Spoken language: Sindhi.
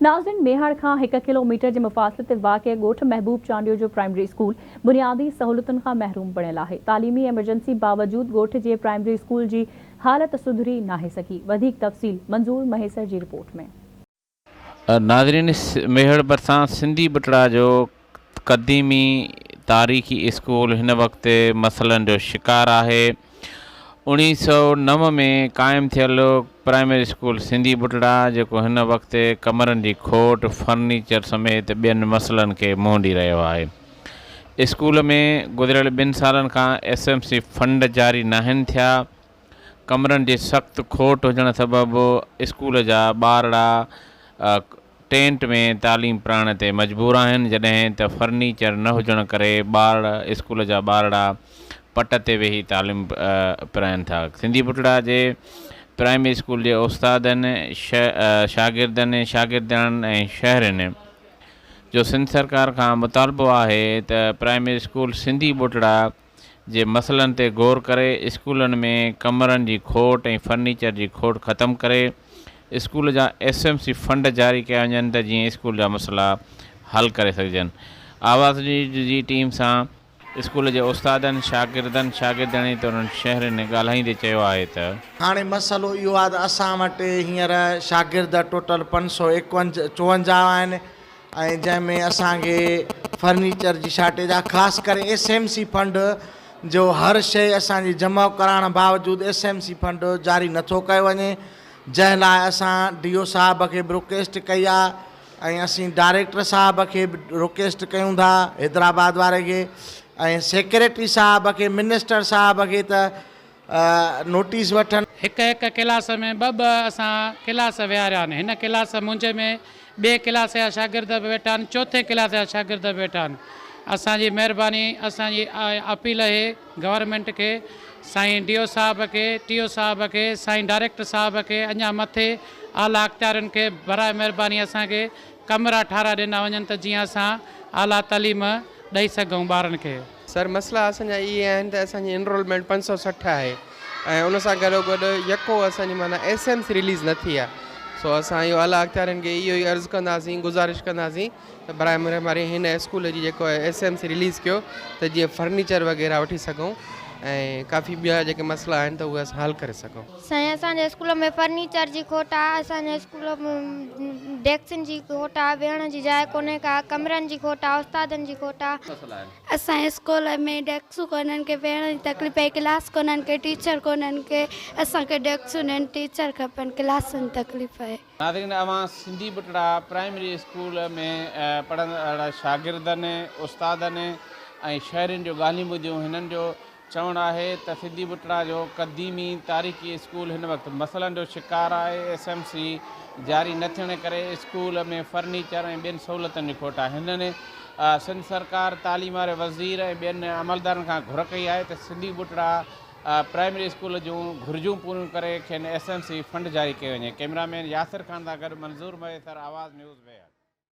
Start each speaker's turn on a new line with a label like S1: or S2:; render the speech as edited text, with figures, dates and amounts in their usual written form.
S1: ناظرين ميهڙ کان هڪ ڪلو ميٽر جي مفاصلي تي واقع ڳوٺ محبوب چانڊيو جو پرائمري اسڪول بنيادي سهولتن کان محروم بڻيل آهي. تعليمي ايمرجنسي باوجود ڳوٺ جي پرائمري اسڪول جي حالت سڌري ناهي سگهي. وڌيڪ تفصيل منظور مهيسر جي رپورٽ ۾.
S2: ناظرين ميهڙ ڀرسان سنڌي ٻٽڙا جو قديمي تاريخي اسڪول هن وقت مسئلن جو شڪار آهي. اوڻيهه سئو نو ۾ قائم ٿيل پرائمري اسڪول سنڌي ٻٽڙا جيڪو هن وقت ڪمرن جي کوٽ، فرنيچر سميت ٻين مسئلن کي منهن ڏئي رهيو آهي. اسڪول ۾ گذريل ٻن سالن کان ايس ايم سي فنڊ جاري ناهن ٿيا. ڪمرن جي سخت کوٽ هجڻ سبب اسڪول جا ٻارڙا ٽينٽ ۾ تعليم پرائڻ تي مجبور آهن جڏهن ته فرنيچر نه هجڻ ڪري ٻار اسڪول جا ٻارڙا پٽ تي ويهي تعليم پرائين ٿا سنڌي پٽڙا جي پرائمري اسڪول جي استادن شاگردن شاگردياڻين ۽ شهرين جو سنڌ سرڪار کان مطالبو آهي ته پرائمري اسڪول سنڌي ٻوٽڙا جي مسئلن تي غور ڪري اسڪولن ۾ ڪمرن جي کوٽ ۽ فرنيچر جي کوٽ ختم ڪري اسڪول جا ايس ايم سي فنڊ جاري ڪيا وڃن ته جيئن اسڪول جا مسئلا حل ڪري سگهجن. آواز نيوز جي ٽيم سان اسڪول جي استادن، شاگردن، شاگردياڻين توڙي شهرين ڳالهائيندي چيو آهي ته.
S3: هاڻي مسئلو اهو آهي ته اسان وٽ هينئر شاگرد ٽوٽل پنج سؤ چونجاهه آهن ۽ جنهن ۾ اسان کي فرنيچر جي شارٽيج آهي خاص ڪري ايس ايم سي فنڊ جو هر شيء اسان جي جمع ڪرائڻ باوجود ايس ايم سي فنڊ جاري نٿو ڪيو وڃي جنهن لاء اسان ڊي او صاحب کي به رڪويسٽ ڪئي آهي ۽ اسين ڊائريڪٽر صاحب کي به رڪويسٽ ڪيون ٿا حيدرآباد واري کي ۽ سيڪريٽري صاحب کي منسٽر صاحب کي ته نوٽيس وٺن.
S4: هڪ هڪ ڪلاس ۾ ٻه ٻه اسان ڪلاس ويهاريا آهن. هن ڪلاس منهنجي ۾ ٻئي ڪلاس جا شاگرد به ويٺا آهن، چوٿين ڪلاس جا شاگرد به ويٺا آهن. اسان جي مهرباني، اسان جي اپيل اهي گورنمينٽ کي، سائين ڊي او صاحب کي، ٽي او صاحب کي، سائين ڊائريڪٽر صاحب کي، اڃا مٿي اعليٰ اختيارين کي براء مهرباني اسان کي ڪمرا ٺاهرائي ڏنا وڃن ته جيئن اسان اعليٰ تعليم ڏئي سگهون ٻارن کي.
S5: سر مسئلا اسان جا اهي آهن ته اسان جي انرولمينٽ 560 آهي ۽ ان سان گڏو گڏ يڪو اسان جي معنيٰ ايس ايم سي رليز نه ٿي آهي سو اسان اهو اعليٰ اختيارين کي اهو ئي عرض ڪنداسين گذارش ڪنداسين ته براء مهرباني هن اسڪول جي جيڪو آهي ايس ايم سي رليز ڪيو ته جيئن فرنيچر وغيره وٺي سگهون ۽ ڪافي ٻيا جيڪي مسئلا آهن ته اهي اسان حل ڪري سگهون.
S6: سائين اسان جي اسڪول ۾ فرنيچر جي کوٽ آ اسان جي اسڪول ۾ ڊيسڪن جي کوٽ آ ويهڻ جي جاء ڪونهي ڪا ڪمرن جي کوٽ آ استادن جي کوٽ آ.
S7: اسان جي اسڪول ۾ ڊيسڪون ڪونهن ڪي ويهڻ جي تڪليف آهي ڪلاس ڪونهن ڪي ٽيچر ڪونهن ڪي اسان کي ڊيسڪون ڏين ٽيچر کپن ڪلاسن جي تڪليف آهي.
S2: ناظرين اوهان سنڌي ٻٽڙا پرائمري اسڪول ۾ پڙهندڙ شاگردن، استادن ۽ شهرين جو ڳالهيون ٻڌيون هنن جو چوڻ آهي ته سڌي ٻٽڙا جو قديمي تاريخي اسڪول هن وقت مسئلن جو شڪار آهي، ايس ايم سي جاري نه ٿيڻ ڪري اسڪول ۾ فرنيچر ۽ ٻين سهولتن جي کوٽ آهي. هنن سنڌ سرڪار، تعليم واري وزير ۽ ٻين عملدارن کان گهر ڪئي آهي ته سنڌي ٻٽڙا پرائمري اسڪول جون گهرجون پوريون ڪري کين ايس ايم سي فنڊ جاري ڪيو وڃي. ڪئميرا مين ياسر خان سان گڏ منظور مهيسر، آواز نيوز، ويهڙ.